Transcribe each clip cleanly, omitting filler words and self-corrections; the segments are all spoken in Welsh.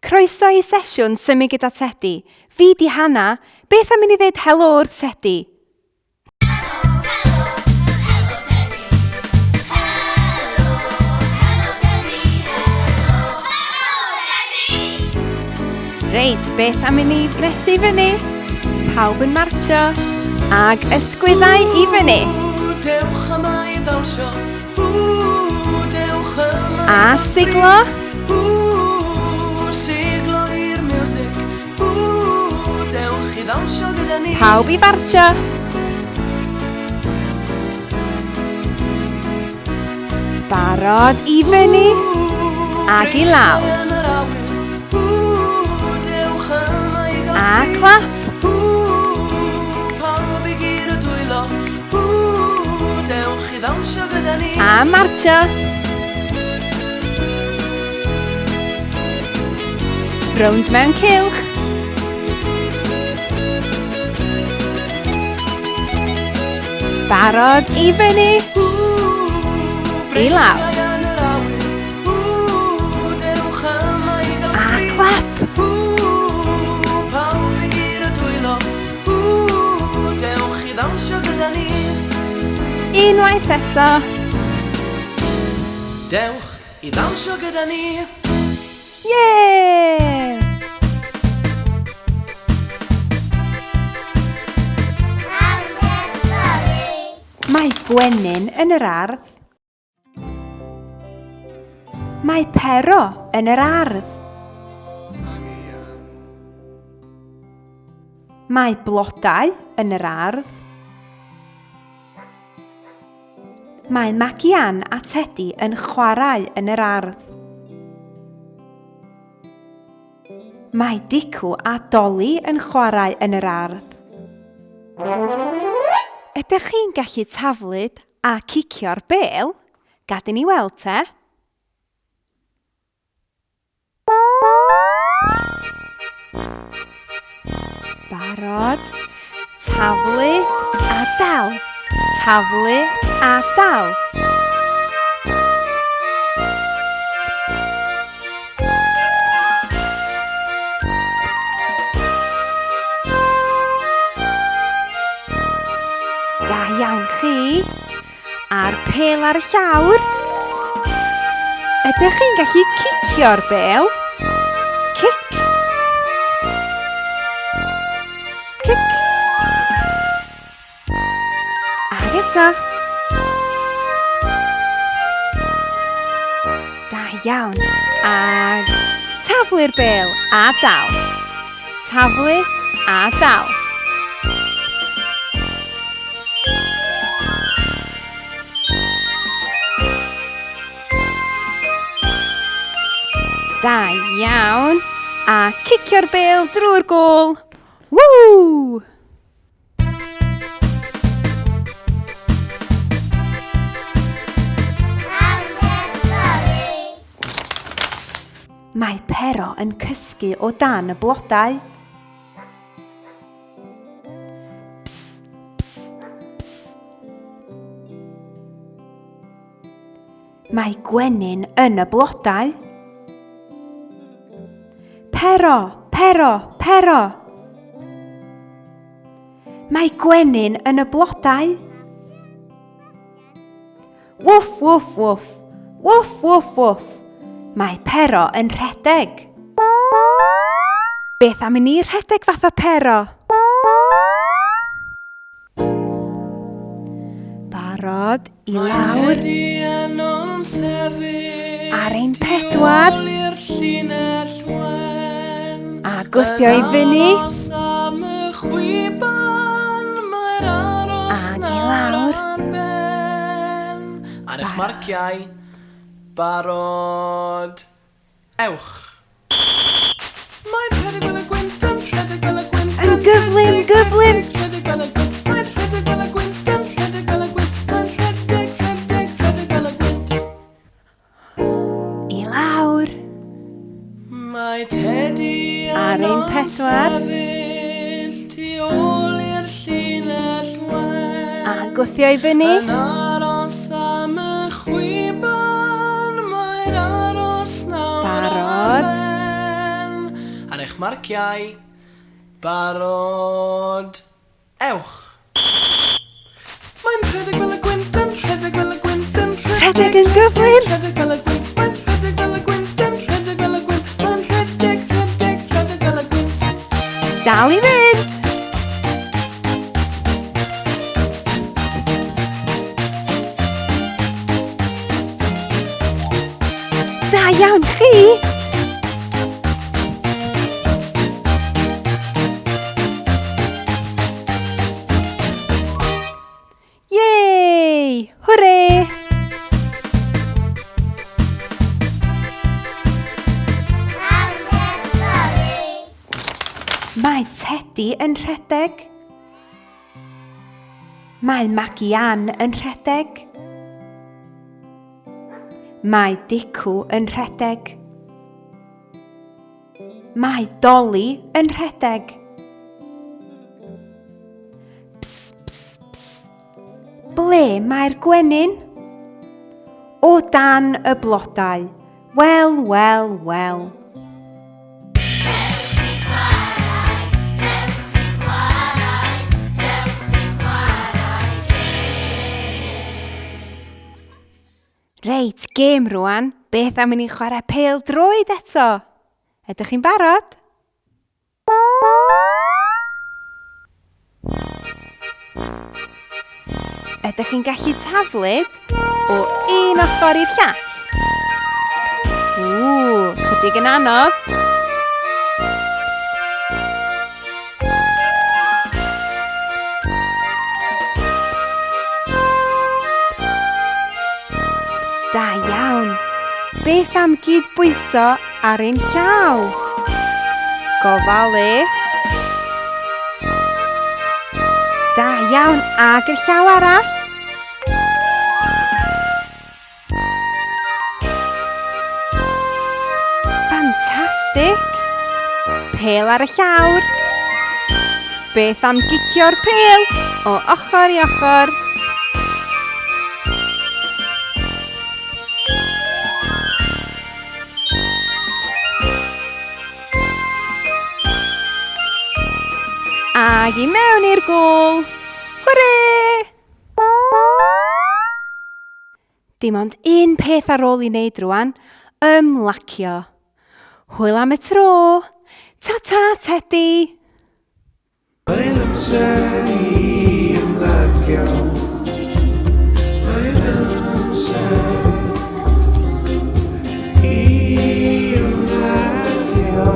Croeso i sesiwn Symud gyda Tedi. Fi 'di Hana. Beth am i ni ddeud helo wrth Tedi? Reit, beth am i ni gresu i fyny? Pawb yn martio ag ysgwyddau i fyny. Dewch yma i ddawnsio. Ww, dewch yma A siglo. Ww, siglo i'r miwsig. Ww, dewch i ddawnsio gyda ni. Pawb i fartio. Barod i fyny ag i lawr. A clap. A martio. Rownd mewn cylch. Barod i fyny. I lawr. A clap. Unwaith eto. Dewch i ddawnsio gyda ni. Yay! Mae gwenyn yn yr ardd. Mae pero yn yr ardd. Mae blodau yn yr ardd. Mae Magi Ann a Tedi yn chwarae yn yr ardd. Mae Dicw a Doli yn chwarae yn yr ardd. Ydych chi'n gallu taflud a cicio'r bêl? Gad i ni weld te. Barod. Taflu a dal. Taflu a dal. Da iawn chi. A'r pêl ar y llawr. Ydych chi'n gallu cicio'r bêl? Cic. Cic. Ac eto. Da iawn. Ag taflu'r bêl a dal. Taflu a dal. Da iawn. A cicio'r bêl drwy'r gôl. Woo! Mae Pero yn cysgu o dan y blodau. Ps, ps, ps. Mae gwenyn yn y blodau. Pero, pero, pero. Mae gwenyn yn y blodau. Woof, woof, woof. Woof, woof, woof. Mae Pero yn rhedeg. Beth am i ni rhedeg fatha Pero? Barod i lawr. Ar ein pedwar. A gwthio i fyny. Ag i lawr. Ar eich marciau, barod, ewch. Mae'n rhedeg fel y gwynt, yn rhedeg fel y gwynt. Yn gyflym, gyflym. Rhedeg fel y gwynt, mae'n rhedeg fel y gwynt, yn rhedeg fel y gwynt, mae'n rhedeg, rhedeg, rhedeg fel y gwynt. I lawr. Mae Tedi Ar ein pedwar. sefyll tu ôl i'r llinell wen. A gwthio i fyny. Yn aros am y chwiban, mae'n aros nawr Barod. ar ben. eich marciau. Barod. Ewch! Mae'n rhedeg fel y gwynt yn rhedeg fel y gwynt yn rhedeg. Rhedeg yn gyflym. Rhedeg fel y gwynt, mae'n rhedeg fel y gwynt yn rhedeg fel y gwynt, mae'n rhedeg, rhedeg, rhedeg fel y gwynt. Dal i fynd. Da iawn chi! Yay! Hwre! Mae Teddy yn rhedeg. Mae Maggie Ann yn rhedeg. Mae Dicw yn rhedeg. Mae Dolly yn rhedeg. Ps, ps, ps. Ble mae'r gwenyn? O dan y blodau. Wel, wel, wel. Reit, gêm rwan. Beth am i ni chwarae pêl droed eto? Ydych chi'n barod? Ydych chi'n gallu taflud o un ochr i'r llall? Ww, chydig yn anodd. Da iawn. Beth am gyd-bwyso ar ein llaw? Gofalus. Da iawn, ag y llaw arall. Ffantastig! Pêl ar y llawr. Beth am gicio'r pêl o ochr i ochr? Ag i mewn i'r gôl. Hwre! Dim ond un peth ar ôl i wneud rwan, ymlacio. Hwyl am y tro! Ta-ta, Teddy! Mae'n amser i ymlacio. Mae'n amser i ymlacio.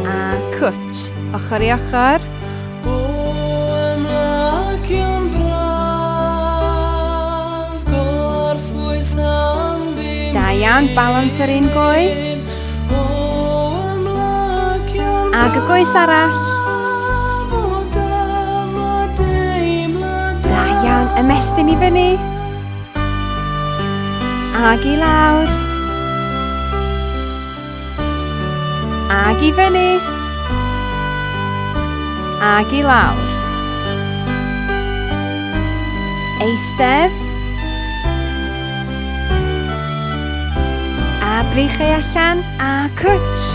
A cwtsh, ochr i ochr. O ymlacio'n braf, gorffwys am bum Da iawn, balans yr un goes. O ymlacio'n Ag y goes arall. braf, o dyma deimlad Da iawn, ymestyn i fyny. Ag i lawr. Ag i fyny. Ag i lawr. Eistedd. A breichiau allan. A cwtsh.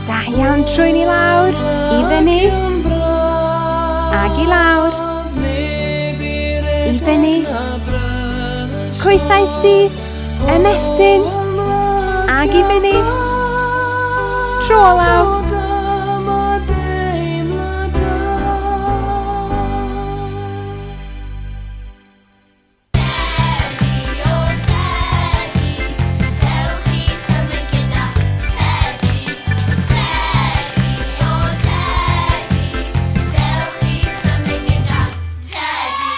Da iawn, trwyn i lawr, i fyny, ag i lawr, i fyny, coesau syth, ymestyn, ag i fyny, tro olaf. Tedi o Tedi, dewch i symud gyda Tedi. Tedi o Tedi, dewch i symud gyda Tedi.